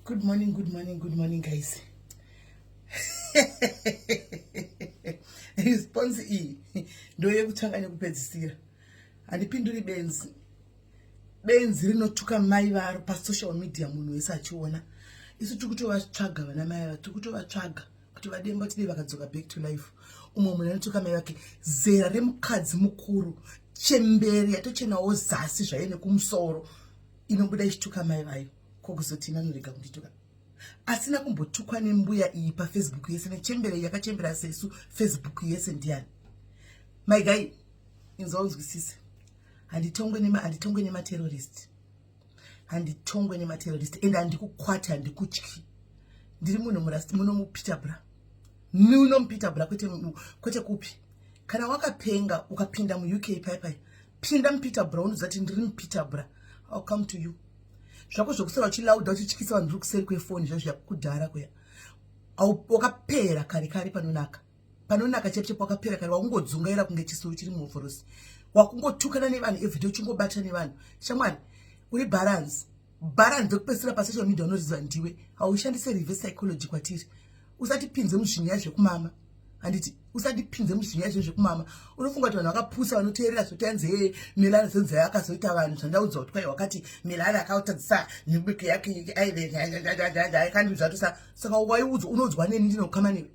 Good morning, good morning, good morning guys. Response iyi ndoyekutanga nekupedzisira. Handipinduri benzi. Benzi rinotuka mai varo pasocial media munhu wese achiona. Isu tiri kutovatsvaga vana mai ava, tiri kutovatsvaga kuti vademba tidei vakadzoka back to life. Umwe munhu anotuka mai vake zera remukadzi mukuru, chembere yatochenawo zasi zvayo nekumusoro inobuda ichituka mai vayo. Ko kuzoti anorega kundituka asina kumbotukwa nembuya iyi pafacebook yese nechembere yakachembera sesu facebook yese ndiani my guy inzwa unzwisise handitongwe nema handitongwe nematerrorist handitongwe nematerrorist and handikukwati handikutyi ndiri munhu murasti muno mupeterbra muno mupeterbra kwete, kwete kupi kana wakapenga ukapinda muuk pai pai pinda mupeterbra unoziva kuti ndiri mupeterbra ill come to you zvako zvokusara uchilauda uchityisa vanhu uri kuseri kwefoni zva zvakudhara kuya wakapera kare kare panonaka panonaka chepo chepo wakapera kare wakungodzungaira kunge chisuru chiri muhoforosi wakungotukana nevanhu everyday uchingobata nevanhu shamwari uri balance balance rekupedzisira pasocial media unoziva ndiwe haushandise reverse psychology kwatiri usatipinze muzvinyaya zvekumama handiti usatipinze muzvinyaya zve zvekumama unofunga kuti vanhu vakapusa vanoteerera zvotanzi he melana zonzi akazoita vanhu zvandaudzwa kuti kwai wakati melana akautadzisa nyubiko yake aive akandiudza tosa saka waiudzwa unoudzwa neni ndinokama newe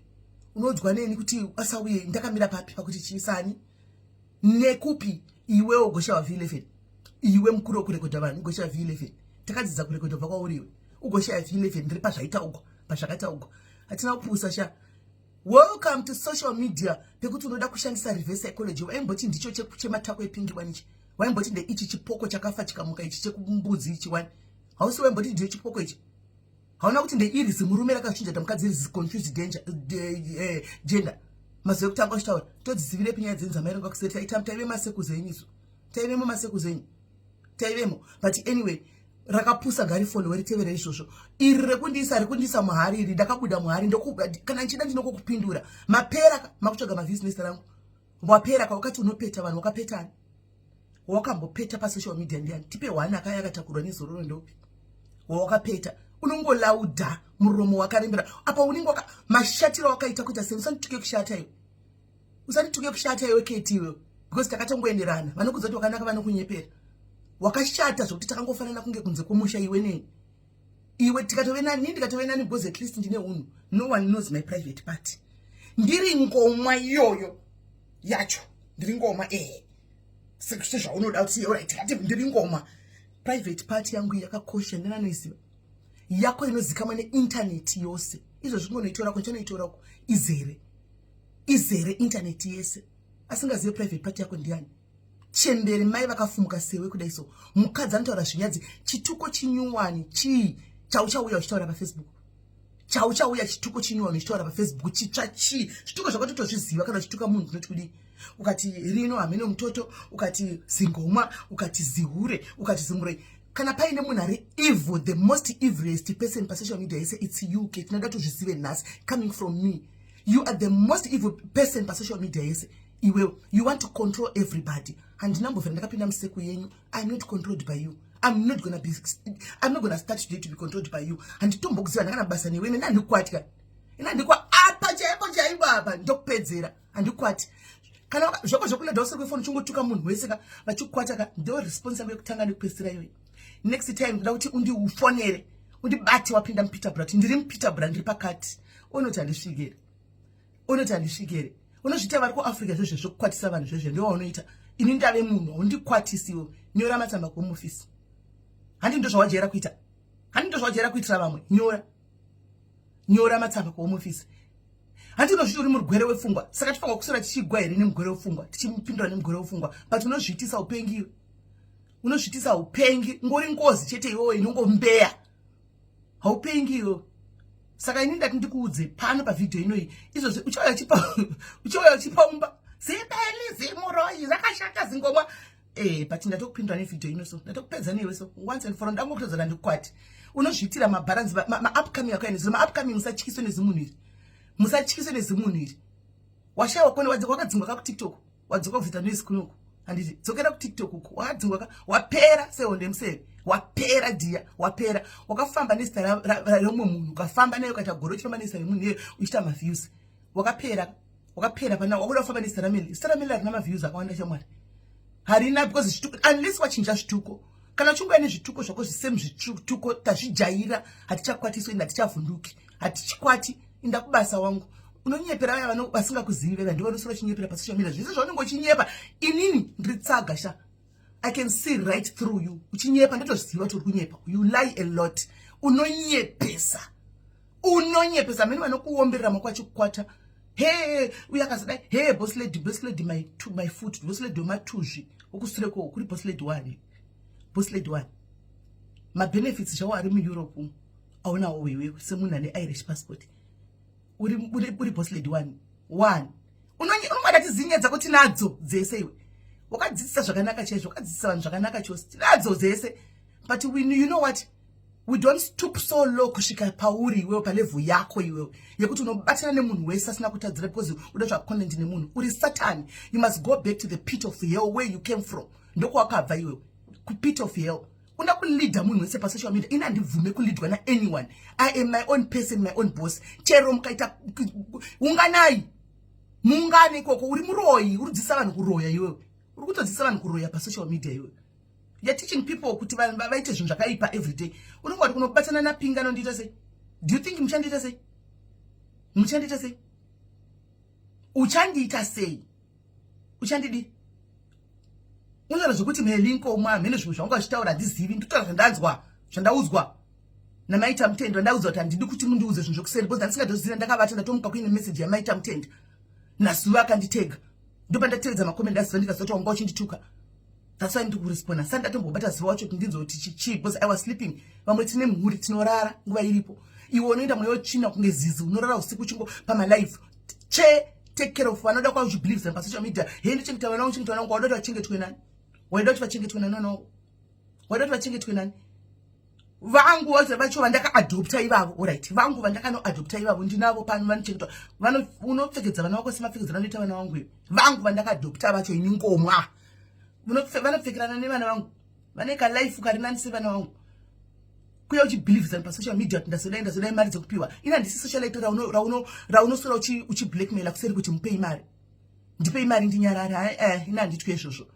unoudzwa neni kuti asauye ndakamira papi pakuti chiisani nekupi iwewo gosha wa v11 iwe mukuru wekurekodha vanhu ugosha v11 takadzidza kurekodha bva kwauriwe ugosha v11 ndiri pazvaitaugwa pazvakataugwa hatina kupusa sha welcome to social media pekuti unoda kushandisa reverse psychology waimboti ndicho chematako epingi wani ichi waimboti ndeichi chipoko chakafa chikamuka ichi chekumbudzi ichi wani hausi waimboti ndicho chipoko ichi hauna kuti ndeiri zimurume rakachinja ta mukadzi iri confused danger eh, gender mazuva ekutanga uchitaura todzizivirepi nyaya dzenyu dzamaironga kuseri taita taive masekuzo enyu isu taivemo masekuzo enyu taivemo but anyway rakapusa ngarifollowe ritevere izvozvo iri rekundiisa rekundiisa muhari iri ndakabuda muhari kana ndichida ndinokokupindura mapera makutsvaga mavhizinesi rangu wapera ka wakati unopeta vanhu wakapetani wakambopeta pasocial media ndiani tipe one akaya akatakurwa nezororo ndopi wawakapeta unongolauda muromo wakarembera apa unenge waka mashatiro wakaita kuita sei usandituke kushata iwe usandituke kushata iwe keti iwe because takatongoenderana vanokudza kuti wakanaka vanokunyepera wakashata zvokuti takangofanana kunge kunze kwomusha iwe neni iwe tikatove nani ndikatove nani because at least ndine unhu no one knows my private part ndiri ngomwa iyoyo yacho ndiri ngoma ehe sezvaunoda kuti alright tikati ndiri ngoma private part yangu yakakosha ndinanoiziva yako inozikamwa neintaneti yose izvo zvingonoitora ko chanoitora ko izere izere intaneti yese asingazive private part yako ndiani chembere mai vakafumuka sewe kudai so mukadzi anotaura zvinyadzi chituko chinyuwani chii chauchauya uchitaura pafacebook chauchauya chituko chinyuwani uchitaura pafacebook chitsva chii zvituko zvakatotozviziva kana uchituka munhu unoti kudii ukati rino hamene mutoto ukati zingomwa ukati zihure ukati zimurei kana paine munhu ari evil the most evilest person pasocial media yese its you ke tinoda tozvizive nhasi coming from me you are the most evil person pasocial media yese iwewe you want to control everybody handina mbovhera ndakapinda museku yenyu iam not controlled by you i'm not gonna be i'm not gonna start today to be controlled by you handitombokuziva ndakana basa newe neni handikwatya ini handikwa apa chaipo chaipo apa ndokupedzera handikwati kana zvako zvekuleda usiri kwefoni uchingotuka munhu wese ka vachikwata ka ndo response yangu yekutanga nekupedzisira iyoyo next time ndoda kuti undiufonere undibate wapinda mupeterbra kuti ndiri mupeterbra ndiri pakati unoti handisvikere unoti handisvikere unozviita vari kuafrica zvezve zvekukwatisa vanhu zvezve ndo waunoita ini ndave munhu haundikwatisiwo nyora matsamba kuhome office handi ndo zvawajaira kuita handi ndo zvawajaira kuitira vamwe nyora nyora matsamba kuhome office handi unozviti uri murwere wepfungwa saka tifanira kuswera tichigwa here nemugwere wepfungwa tichimupindura nemugwere wepfungwa but unozviitisa upengi iwe unozviitisa upengi ngori ngozi chete iwewe inongombeya haupengi iwewe saka ini ndati ndikuudze pano pavhidhiyo inoyi izvozvi uchauya uchipaumba zibeli zimuroyi rakashata zingomwa eh but ndatokupindura nevhidhiyo ino so ndatokupedza newe so once and for all ndangokutodza ndikwati unozviitira mabalance maupcoming ma akaenezero maupcoming musatyiswe nezimunhu iri musatyiswe nezimunhu iri washaiwa kone wakadzingwa ka kutiktok wadzoka kuzoita noise kunoku handiti dzokera kutiktok uku wakadzingwa ka wapera sehonde museve Wapera dhiya, wapera. Wakafamba nezita remumwe munhu, ukafamba naye ukaita gore uchifamba nezita remunhu iye uchiita maviews. Wakapera, wakapera pana wakuda kufamba nezita raMeli. Zita raMeli harina maviews akawanda shamwari, harina, because zvituko, unless wachinja zvituko. Kana uchinguya nezvituko zvako zvisame zvituko, tazvijaira, hatichakwatiswi ende hatichavhunduki, hatichikwati. Inda kubasa wangu. Unonyepera vaya vasingakuzivi, veva ndivo vanosora chinyepera pasocial media. Zvese zvaunenge uchinyepa, inini ndiri tsaga sha, I can see right through you. Uchinyepa ndotozviziva kuti uri kunyepa. You lie a lot, unonyepesa, unonyepesa. Mene vanokuomberera mako achikukwata, he uye akazodai, he boss lady, boss lady my foot, boss lady wematuzvi okusure ko kuri boss lady wani, boss lady wani. Mabenefits zvawo ari muEurope umu aunawo wewe semunhu ane Irish passport. Uri boss lady one one. Unongada tizinye dzako, tinadzo dzese. Iwe wakadzidzisa zvakanaka chaizvo, wakadzidzisa vanhu zvakanaka chose, tinadzo dzese. But you know what, we don't stoop so low kusvika pauri iwewe, palevel yako iwewe yekuti unobatana nemunhu wese asina kutadzira because uda zvacontent nemunhu. Uri Satan. You must go back to the pit of hell where you came from. Ndokwawakabva iwewe, kupit of hell. Unoda kuleada munhu wese pasocial media. Ini handibvume kuleadwa naanyone. I am my own person, my own boss. Chero mukaita unganai, muungane ikoko. Uri muroyi, uri kudzidzisa vanhu kuroya iwewe. Uri kutodzidzisa vanhu kuroya pasocial media iwewe. You're teaching people kuti vanhu vaite zvinhu zvakaipa everyday. Unonga kuti kunobatana napinga nondiita sei? Do you think muchandiita sei? Muchandiita sei? Uchandiita sei? Uchandidi? Unotaura zvekuti melinkomwa mhene, zvimwe zvavanga vachitaura handizivi. Nditotaura zvandanzwa, zvandaudzwa namaita Mutenda. Ndaudzwa kuti handidi kuti mundiudze zvinhu zvekuseri because handisingatoziva. Ndakavata, ndatomuka kuine meseji yamaita Mutenda nazuva akanditega. Ndopandatevedza macomments, ndaziva, ndikaziva kuti wanga uchindituka. That's why ndiri kuresponda. Sani ndatombobata zuva wacho kuti ndinzwe kuti chii, because I was sleeping. Vamwe tine mhuri, tinorara nguva iripo. Iwe unoenda mweya wetsvina kunge zizi, unorara usiku uchingo pamalive che take care of vanoda kwa uchibelieve pasocial media. He, ndochengeta vana vangu, chengeta vana vangu. Wauda kuti vachengetwe nani? Waida kuti vachengetwe nani vana vangu? Waida kuti vachengetwe nani? Vangu vacho vandakaadopta ivavo, alright, vangu vandakanoadopta ivavo ndinavo pano, vanochengetwa. Unopfekedza vana vako semapfekedzero anoita vana vangu ivo. Vangu vandakaadopta vacho, ini ngomwa, vanopfekerana nevana vangu, vane kalife kari nani sevana vangu. Kuya uchibelievizana pasocial media kuti ndazodai, ndazodai, mari dzekupiwa. Ini handisi socialite raunoswera uchiblackmaila kuseri kuti mupei mari, ndipei mari ndinyarare. Eh, ini handitwe izvozvo,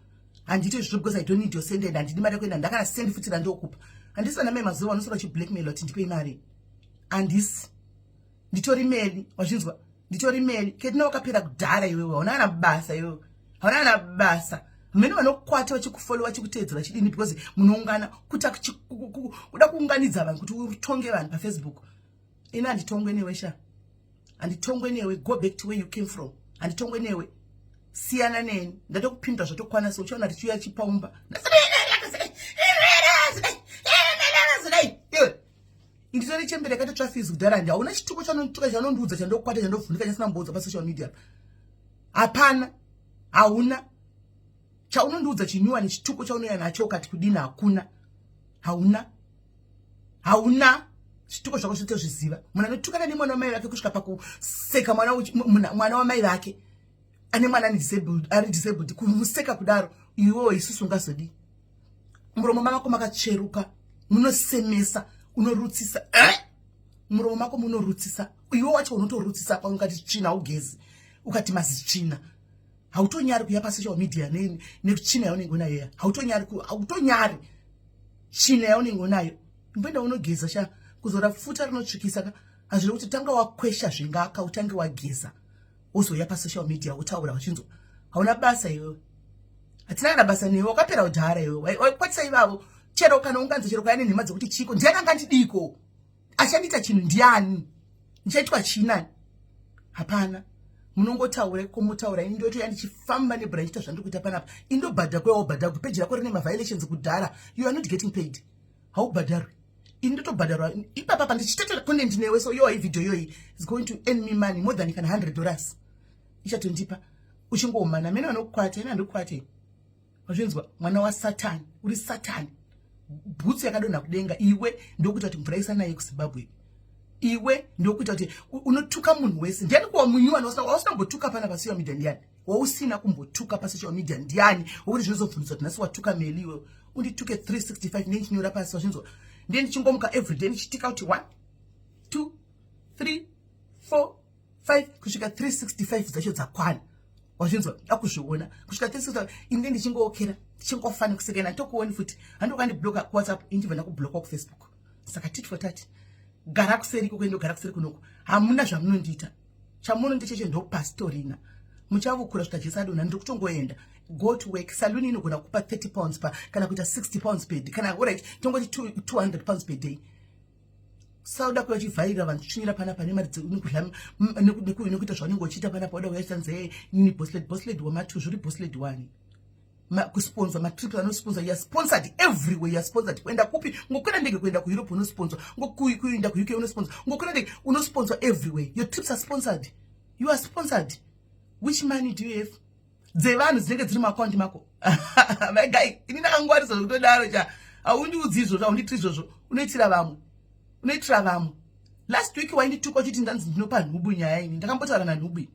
handiti izvozvo, because I don't need your cent and handidi mari yekuenda. Ndakana sendi futi randokupa. Handisi vana mai mazuva vanoswera uchiblackmaila kuti ndipei mari. Handisi, nditori Meli, wazvinzwa? Nditori Meli ketina. Wakapera kudhara iwewe, hauna kana basa iwewe, hauna kana basa. Mene vanokwata vachikufollow, vachikuteedzera vachidini, because munoungana kuta kuda kuunganidza vanhu kuti utonge vanhu paFacebook. Ini handitongwe newe sha, handitongwe newe. Go back to where you came from. Handitongwe newe, siyana neni. Ndatokupindura zvatokwana. So uchaona tichiuya chipaumba. Iwe, nditori chembere yakatotsva fizi kudhara. Handi hauna chituko chanotuka, chanondiudza, chandokwata, chandovhunika, chasina mboudza pasocial media. Hapana, hauna chaunondiudza chinyuwani, chituko chaunouya nacho ukati kudini. Hakuna, hauna, hauna zvituko zvako zvitozviziva. Munhu anotukana nemwana wamai vake kusvika pakuseka mwana wamai vake ane mwana ari disabled, kumuseka kudaro, iwewo isusu ungazodii? Muromo mako makatsveruka, munosemesa, unorutsisa. Eh? Muromo mako munorutsisa. Iwe wacho unotorutsisa paungati tsvina ugezi, ukati mazitsvina. Hautonyari kuya pasocial media netsvina yaunenge unayo ya? Hautonyari, hautonyari tsvina yaunenge unayo. Imboenda unogeza sha. Kuzora futa rinotsvikisa ka, hazviri kuti tanga wakwesha zvingaka, utange wageza, wozouya pasocial media wotaura uchinzwa. Hauna basa iwewe, hatina kana basa newe. Wakapera kudhara iwe, wakwatisa ivavo. Chero kana unganzi, chero kwaya nenhema dzekuti chiko, ndiani angandidiko, achandiita chinhu ndiani, ndichaitwa chinani? Hapana. Munongotaura komotaura. Ini ndotoya ndichifamba nebhura, ndichiita zvandiri kuita panapa. Indobhadha kwewaubhadhara kupeji rako rine maviolations kudhara. You are not getting paid, haubhadharwi. Ini ndotobhadharwa ipapa pandichitoita content newe. So yoyi video yoyi is going to earn me money more than kana $100 ichatondipa. Uchingomana mene vanokukwata, ini handikukwate, wazvinzwa? Mwana waSatani, uri Satani. Bhutsu yakadonha kudenga iwe, ndokuita kuti mvura isanaye kuZimbabwe. Iwe ndokuita kuti unotuka munhu wese. Ndiani kuwa munyuwani wausina kumbotuka pana pasocial media? Ndiani wausina kumbotuka pasocial media? Ndiani wokuti zvinozobvunzwa kuti nhasi watuka Meli iwe? Undituke 365 ndichinyora pasi, wazvinzwa? Ndiye ndichingomuka everyday ndichitika kuti 1, 2, 3, 4, 5 kusvika 365 dzacho dzakwana, wazvinzwa? Ndakuzviona kusvika 365. Inde ndichingookera, ndichingofa nekusekena. Ndokuoni futi, handi wakandibloka kuWhatsApp, indibva ndakubloka kuFacebook. Saka tit for tat, gara kuseri ikoko, indogara kuseri kunoko. Hamuna zvamunondiita. Chamunondicheche ndopastorina muchavukura svika Jesu adonha. Ndiri kutongoenda. Go to work. Saluni inogona kupa £30 pa kana kuita £60 per day, kana alright, tongoti £200 per day. Sauda kuya uchivhairira vanhu, tsvinyira panapa nemari nekudya nekuita zvaunenge uchiita panapa. Uda kuya chitanzi nini boss lady, boss lady wamatu zviri boss lady wani kusponsor matrip anosponsor. You are sponsored everywhere. You are sponsored. Kuenda kupi? Ngokwira ndege kuenda kuEurope, unosponsor. Ngokuenda kuUK, unosponsor. Ngokwira ndege, unosponsor. Everywhere your trips are sponsored. You are sponsored. Which money do you have? Dzevanhu dzinenge dziri muakaunti mako. My guy, ini ndakangwarisa zvekutodaro. Cha, haundiudzi izvozvo, haundiitiri izvozvo. Unoitira vamwe, unoitira vamwe. Last week waindituka uchiti ndanzi ndinopa nhubu nyaya. Ini ndakambotaura nanhubu ini,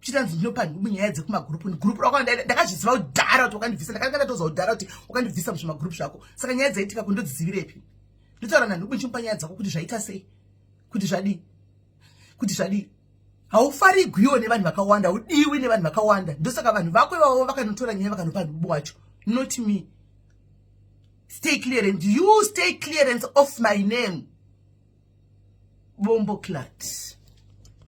chitanzi ndinopa nhubu nyaya dzekumagurupu. Gurupu rako ndakazviziva kudhara kuti wakandibvisa. Ndakanga ndatoziva kudhara kuti wakandibvisa muzvimagurupu zvako. Saka nyaya dzaitika kundodzizivirepi? Ndotaura nanhubu ndichimupa nyaya dzako kuti zvaita sei, kuti zvadii, kuti zvadii. Haufarigwiwo nevanhu vakawanda, haudiwi nevanhu vakawanda. Ndosaka vanhu vako ivavo vakanotora nyaya vakanopa nhubu wacho, not me. Stay clearance, you stay clearance of my name. Bombo clat.